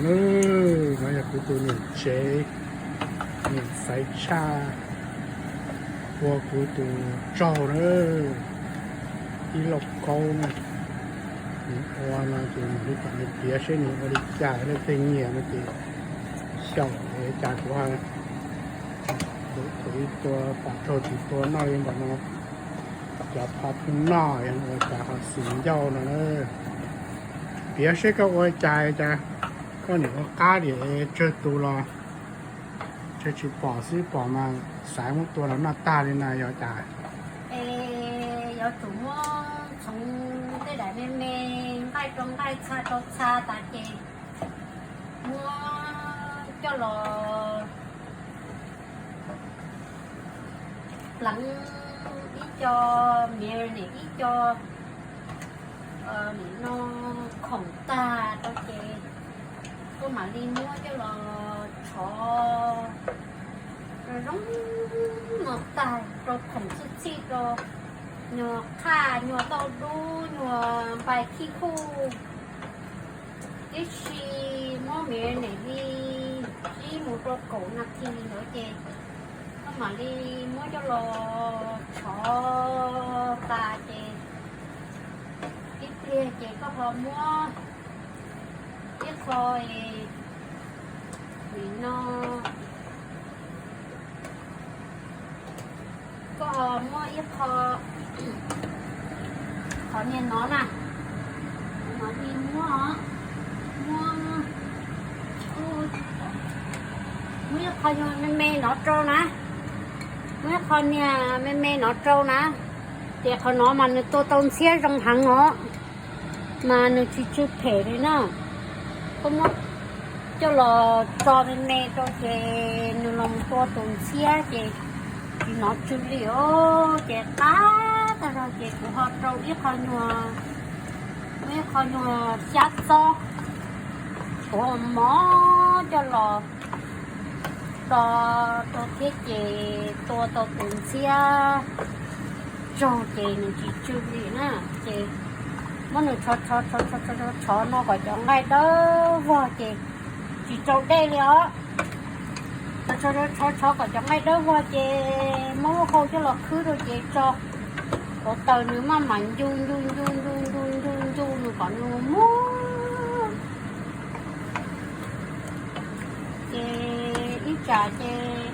Nws, no yog kuv tus niam tsev, niam xaiv tshaj ua kuv tus tsaug na, ib lauj kaub na. Nws ua no ces mam li kom nws piav seb nws ua li cas, leej twg nyiam no ces xyaum li cas kuv, kuv ib tua pom tsaug tsis tua noj li ntawm no. Cov phov pheej noj yog ua cas ho xis ncauj no na. Piav seb koj ua cas cas, koj niam ua qab diam tsawg tus los tsawg tsis pom xwb, pom mas xaiv muab tua los noj tag li na yog cas? Es yuav tsum muab txhoov tej daim me me, nqaij rau nqaij, txha rau txha tas ces muab coj los pleev ib co marinade, ib co nim no khoom tag rau ces koj mam li muab coj los tshov zoo no tag rau khoom txhij txhij rau nyuag qhaj, nyuag tauj dub, nyuag npais khib khuj, tib si muab marinade li tsib mus rau kaum nas this li ntawd ces koj mam li muab coj los tshov tas ces ib pliag ces koj ho muab ib qho nim no, koj ho muab ib qho, qhov niag no na, no li muab, muab, muab ib qho nyuag me me no rau na, muab ib qho niag me me no rau na, ces qhov no mas nws tua tau ntxhiab zoo heev os, mas nws tsis tsw phem li na. Koj muab coj los tso me me rau ces nws los tua tus ntxhiab ces tsis hnov tsw li os, ces qab tag zog ces kuv ho rau ib qho nyuag, muab ib qho nyuag xyab txob, kuv ho mov coj los do rau thiab ces tua tau tus ntxhiab tsaug ces nws tsis tsw li na. Ces muab nws tshov tshov tshov tshov tshov no kom cov nqaij dawb vog ces tsis rau dej li os. Tshov tshov tshov kom cov nqaij dawb vog ces muab lub hau coj los khwb rau ces tso hauv taws, nws maj mam ncu ncu ncu ncu ncu ncu ncu nws kom nws muag. Ces ib tsam ces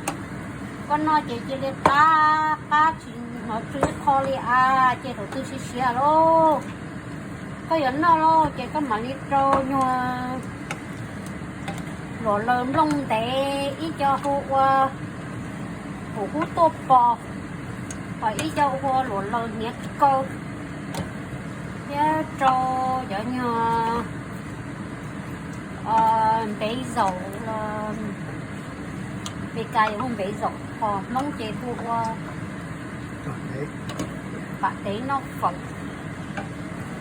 koj noj ces cia li qab qab tsis hnov tsw ib qho li a, ces thaum twg siav siav lauj, koj yuav noj lauj ces koj mam li rau nyuag luam laws nplooj ntev, ib co hu ua kuv hub tuaj pos, ho ib co hu ua luam laws hniav kaw, thiab rau cov nyuag npev zaum, Meskas yuav hu npev zaum, ho Hmoob ces hu ua pam tev noj fawm.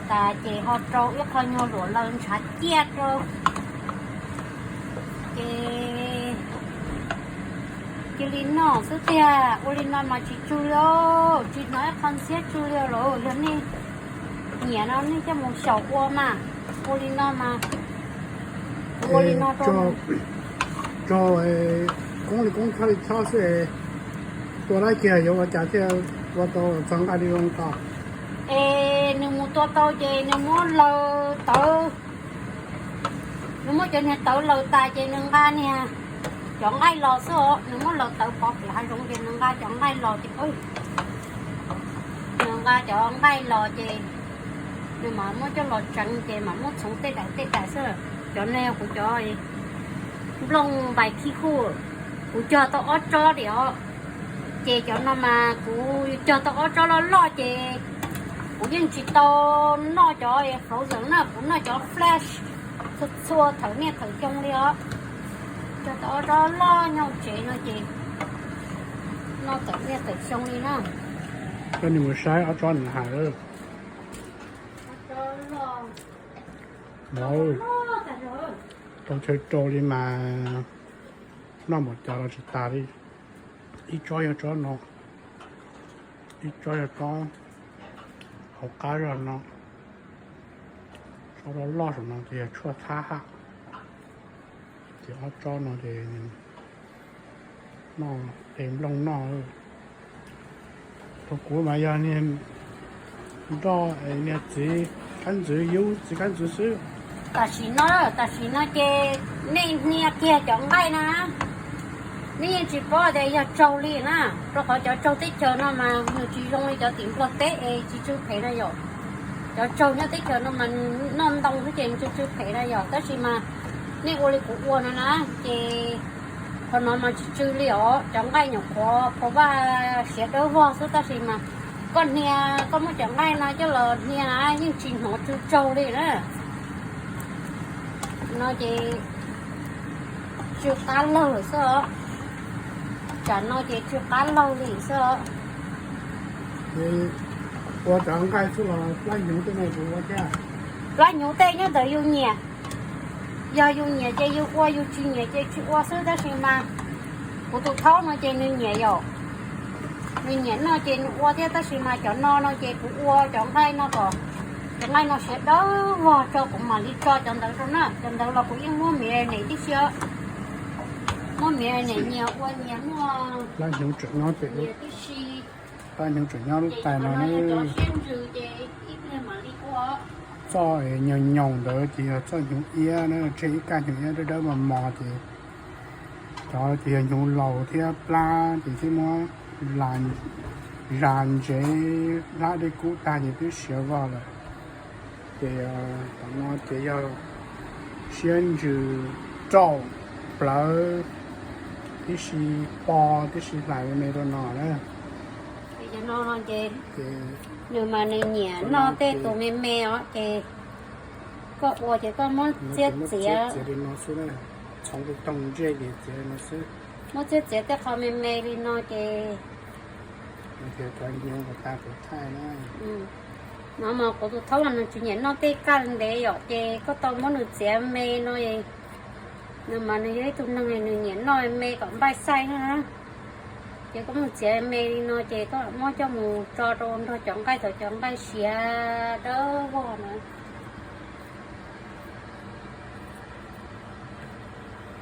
Tas ces ho rau ib qho nyuag luam laws ntshav ciaj rau, ces cia li noj xwb tiag. Ua li no mas tsis tsw li, tsis hnov ib qho ntxhiab tsw li lawm. Yog nej nyiam no nej coj mus xyaum ua mas, ua li no mas, kuv ua li no rau. Tso, koob li koob chob li chob xwb, tua dab tsi yuav ua cas thiaj ua tau txog nqaij li zoo ko? Es nws mus tua tau ces nws muab laws tawv, nws muab cov niag tawv laws tas ces nws nqa niag cov nqaij los xwb os. Nws muab laws tawv pov kev hav zoov ces nws nqa cov nqaij los ces, nws nqa cov nqaij los ces nws mam muab coj los tseev ces mam muab txhoov tej daim tej daim xwb. Cov no kuv cov nplooj npais khib khuj, kuv cog tau ob tsob li os. Ces cov no mas kuv cog tau ob tsob loj loj ces kuv yeej tsis tau noj cov frozen na, kuv noj cov fresh txhua txhua thaum niaj thaum xyoo li os. Cog tau ob tsob loj nyob hauv tsev no ces noj tawm niaj tawm xyoo li na. Koj nim mus saib ob tsob nws hais. Tau chaw rau li mas noj npaum cas los tsis tas li. Ib tsob yog tsob no, ib tsob yog tsob hauv qab zog no, tsob loj loj saum no ces yog tshuaj thab hab. Ces ob tsob no ces noj, qe nplooj noj. Thaum kuv mas yog niag nroj, niag txiv kab ntxwv, yub txiv kab ntxwv xwb. Tam sim no, tam sim no ces nej hnia kiag cov nqaij na, nej yeej tsis paub tias yog tsaug li na, rau qhov cov tsaug teb chaws no mas nws tsis zoo li cov tim Nplog teb es tsis tsw phem na yom. Cov tsaug nyob teb chaws no mas nws noj ntoo xwb ces nws tsw tsw phem na yom, tab sis mas nej ua li kuv ua no na, ces qhov no mas tsis tsw li os. Cov nqaij nyuam qhuav qhuav vaj siav dawb vog xwb, tab sis mas koj hnia, koj muab cov nqaij no coj los hnia na yeej tsis hnov tsw tsaug li na. No ces tsw qab lawg xwb os. Tsam no ces tsw qab lawg li xwb os. Ua cov nqaij xwb los plab hnyuv tej no puas ua thiab? Plab hnyuv tej nyob ntawm yus nyiam. Yog yus nyiam ces yus ua, yus tsis nyiam ces tsis ua xwb, tab sis mas kuv tus thaub no ces nws nyiam yom. Nws nyiam noj ces nws ua thiab, tab sis mas cov no no ces kuv ua cov nqaij no kom cov nqaij no siav dawb vog tso kuv mam li tso cov ntawd rau na. Cov ntawd los kuv yeej muab miv nem tib si, muab miv nem nyias ua nyias muaj nyias tib si. Plab hnyuv tseem nyob lub tais no na. Siab ntsws ces ib pliag mam li ua. Txoj nyoos nyoos ntawd ces yog txoj hnyuv iab na, tseg ib kaj hnyuv iab dawb dawb mos mos ces cov ces yog hnyuv laus thiab plab ces twb muab zas ntsev hlab dej kub tag ces twb siav vog lawm. Ces tom no ces yog siab ntsws, rauj, plawv, tib si, pov tib si, hlais me me rau no na. Nws mas nws nyiam noj tej tus me me os, ces koj ua ces koj muab txiab txiav li no xwb, txhoov tus toog ntsej ces txiav li no xwb. Muab txiab txiav tej qho me me li no ces cov hnyuv kuv thaij na. No mas kuv tus thaub mas nws tsis nyiam noj tej kaj ntev yom, ces koj tau muab nws txiav me no. Nws mas nws yog ib tug neeg nws nyiam noj me kom npaij xaij na. Ces koj muab txiav me li no ces koj muab coj mus tso rau nrog cov nqaij thaum cov nqaij siav dawb vog na.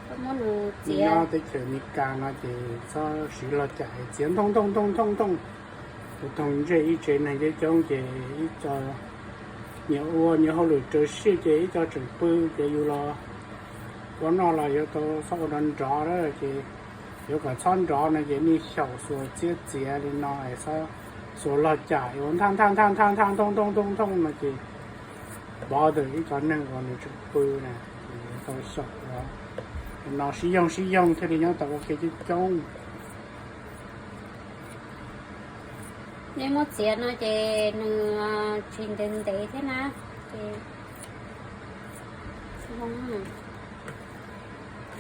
Koj muab nws txiav. Nyob teb chaws Amelikas no ces txhob siv log cam, txiav nthooj nthooj nthooj nthooj nthooj. Tus toog ntsej ib tsev neeg coob coob ces ib co nyias ua nyias hauj lwm raws siab ces ib co tseem pw ces yus los ua noj los yuav tau txhob ua nrov nrov na. Ces yuav kom txhob nrov no ces nej xyaum xuas txiab txiav li no, xuas log cam ua nthaj nthaj nthaj nthaj nthaj nthooj nthooj nthooj nthooj no ces bother ib co neeg uas nws tseem pw na, ces yuav tau xyaum ua. No sib yoog sib yoog thiaj li nyob tau ua ke coob coob. Nej muab txiav no ces nws tsis ntev ntev thiab na. Ces,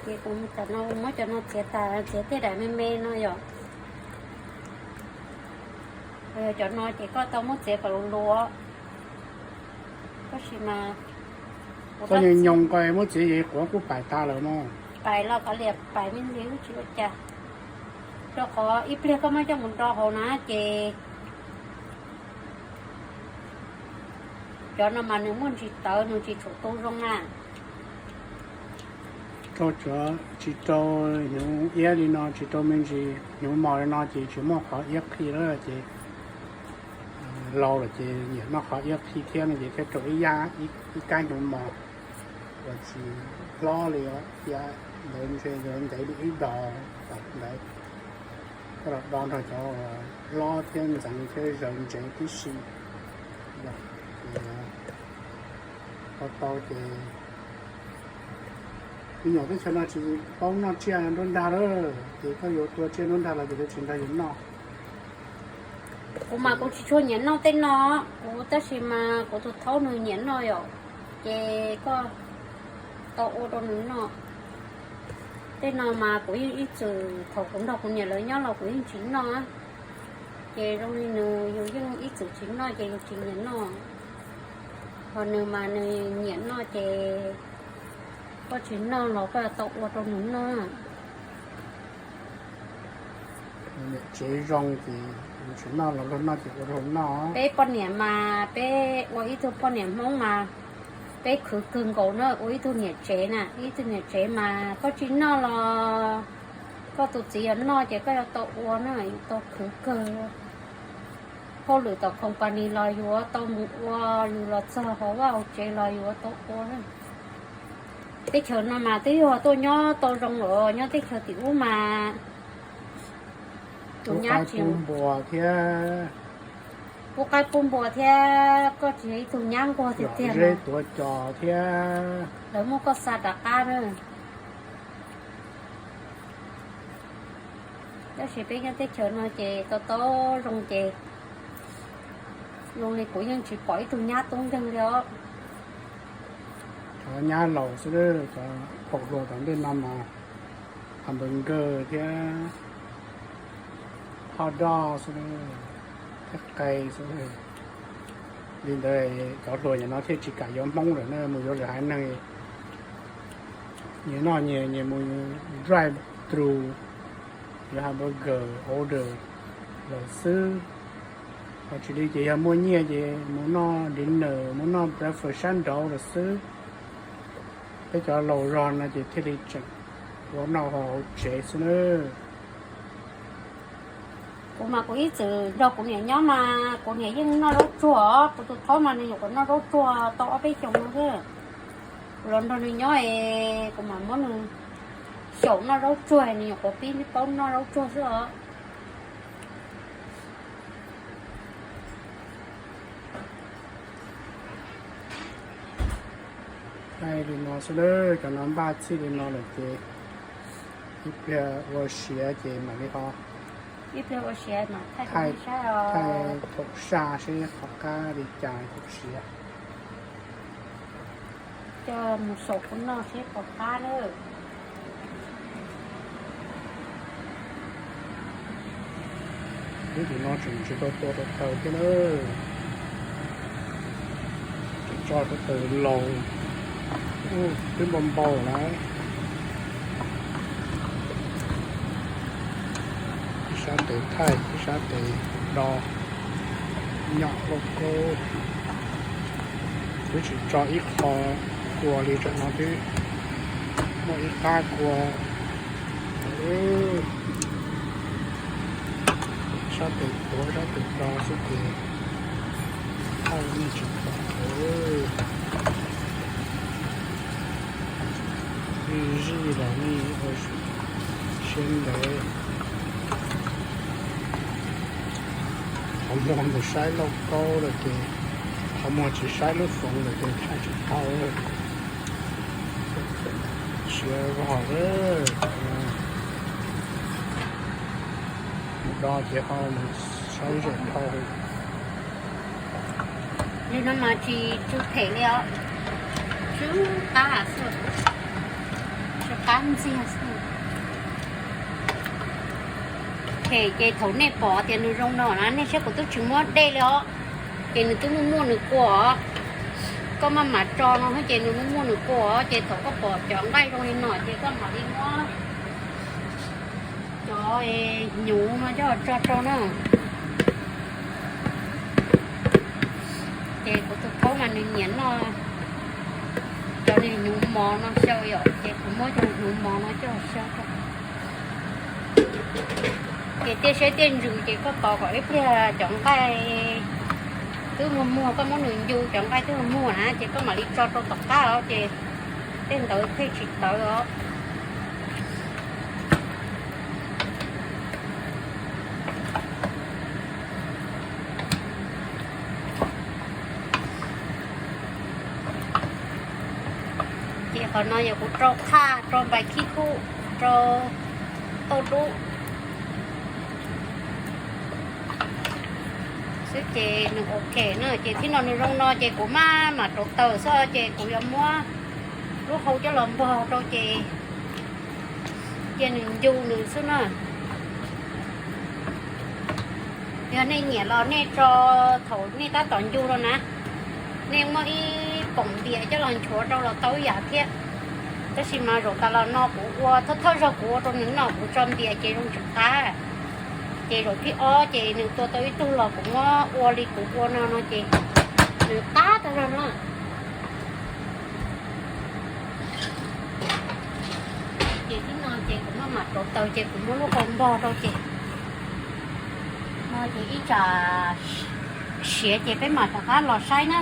ces kuv tam no muab cov no txiav tas, txiav tej daim me me no yom. Cov no ces koj tau muab txiav kom luv luv. Tab sis mas koj nyoos nyoos ko muab txiav ces quav kuj pais tas lawm no. Pais los kav liam pais me ntsis tsis ua cas. Rau qhov ib pliag koj muab coj mus do hauv na ces cov no mas nws muaj ntsis tawv, nws tsis tshua tu zoo na. Rau cov tsis rau hnyuv iab li no, tsis rau me ntsis hnyuv mos li no ces tsis muaj qhov iab qhi lawm ces laus lawm ces nyiam noj qhov iab qhi thiab no ces thiaj rau ib yam ib kab hnyuv mos uas tsis hlob li os, ib yam ntawd ntshe yuav ntev li ib dos tom ntawd. Koj los do nrog cov hlob thiab ntxeev thiab zaws ntsev tib si. Tau tau ces me nyuam teb chaws no tsis paub noj tsiaj nruab nrag lawm, ces koj yuav tua tsiaj nruab nrag los ces lawv tsis nrog yus noj. Kuv mas kuv tsis tshua nyiam noj tej no, kuv tab sis mas kuv tus thaub nws nyiam noj yom, ces koj tau ua rau nws noj. Tej no mas kuv yeej ib txwm thaum kuv nrog kuv niam lawv nyob los kuv yeej tsis noj, ces zoo li nws yus yeej ib txwm tsis noj ces yus tsis nyiam noj. Ho nws mas nws nyiam noj ces koj tsis noj los koj tau ua rau nws noj. Niam tsev zoo ces tsis noj los luag noj ces ua rau noj. Peb poj niam mas peb ua ib tug poj niam Hmoob mas Peb khwv kawg nkaus na, ua ib tug niam tsev na, ib tug niam tsev mas koj tsis noj los koj tus txiv yuav noj ces koj yuav tau ua na, yuav tau khwv kawg. Hauj lwm tom company los yuav tau mus ua, yus los txog hauv vaj hauv tsev los yuav tau ua na. Teb chaws no mas twb yog tuaj nyob tau zoo lawm, nyob teb chaws tim ub mas tus nyab tsis npua thiab, pub qaib pub npua thiab, koj tsis yog ib tug nyab nquag tiag tiag, zeb tuav cos thiab, lawv muab koj xa rov qab na. Tab sis peb nyob teb chaws no ces tau tau zoo ces zoo li kuv yeej tsis pom ib tug nyab tub nkeeg li os. Cov nyab laus xwb, cov phaum hluas tom ntej no mas hamburger thiab hot dog xwb, thiab qe xwb. Li ntawd cov hluas nyuam no thiaj tsis kam yuav Hmoob lawm na, mus yuav lwm haiv neeg. Nyias noj nyias, nyias mus drive thru, yuav hamburger order lawm xwb. Ho tsis li ces yog muaj nyiaj ces mus noj dinner, mus noj breakfast sab nraud lawm xwb. Peb cov laus zog no ces thiaj li tseem ua noj hauv tsev xwb na. Kuv mas kuv ib txwm nrog kuv niam nyob mas kuv niam yeej noj zaub tsuag os, kuv tus thaub mas nws nyuam qhuav noj zaub tsuag tau ob peb xyoos no xwb. Kuv los nrog nws nyob es kuv mam muab nws xyaum noj zaub tsuag, nws nyuam qhuav pib paub noj zaub tsuag xwb os. Thaij li no xwb lawm, cov no npaj txhij li no lawm ces ib pliag ua siav ces mam li ho thaij thaum saj seb qhov qab li cas thaum siav. Coj mus xyaum kuv noj seb puas qab na. Lub tus no tseem tsis tau tua rau taws thiab na. Tseem tso rau taws laus, twb npau npau na. Ib sab tes thaij, ib sab tes do, nyom lauj kaub. Twb tsis tso ib qho kua li, tsam no twb muaj ib qab kua. Sab tes tuav sab tes do xwb ces thaij nej tsis pom. Zij los nej ua siab ntev. Qhov muag mus saib lauj kaub lawm ces, qhov muag tsis saib lub foov lawm ces thaij tsis tau. Siav vog lawm. Mus do ces ho mus saib zem dhau. Li no mas tsis tsw phem li os, tsw qab xwb, tsw qab ntxiag xwb. Phem ces thaum nej pom tias nws zoo no na, nej saib kuv twb tsis muab dej li os, ces nws twb muaj muaj nws kua os. Koj maj mam tso no ces nws muaj muaj nws kua os, ces thaum koj pom cov nqaij zoo li no ces koj mam li muab cov hnyuv no coj tso rau na. Ces kuv tus thaub mas nws nyiam noj cov hnyuv mov no xyaw yom, ces kuv muab cov hnyuv mov no coj xyaw rau. Ces tiaj siab tiaj ntsws ces koj tos kom ib pliag cov nqaij twb muag muag, koj muab nws ncu cov nqaij twb muag muag na ces koj mam li tso rau tom qab os, ces tej ntawd thiaj tsis tawv os. Ces qhov no yog kuv rau qhaj, rau npais khib kub, rau tauj dub xwb ces nws ok na. Ces thib no nws zoo no ces kuv maj mam rauv taws xwb ces kuv yuav muab lub hau coj los npog rau ces cia nws ncu nws xwb na. Yog nej nyiam los nej tso, thaum nej tab tom ncu no na, nej muab ib poom npias coj los nchuav rau los tau ib yam thiab. Tab sis mas zaum tas los no kuv ua thawj thawj zaug kuv ua rau nws noj kuv tso npias ces zoo tsis qab. Ces zaum thib ob ces nws tua tau ib tug los kuv muab ua li kuv ua no no ces nws qab tag zog no. Mam rauv taws ces kuv muab lub qau ntog rau ces no ces ib tsam siav ces peb mam rov qab los saib na.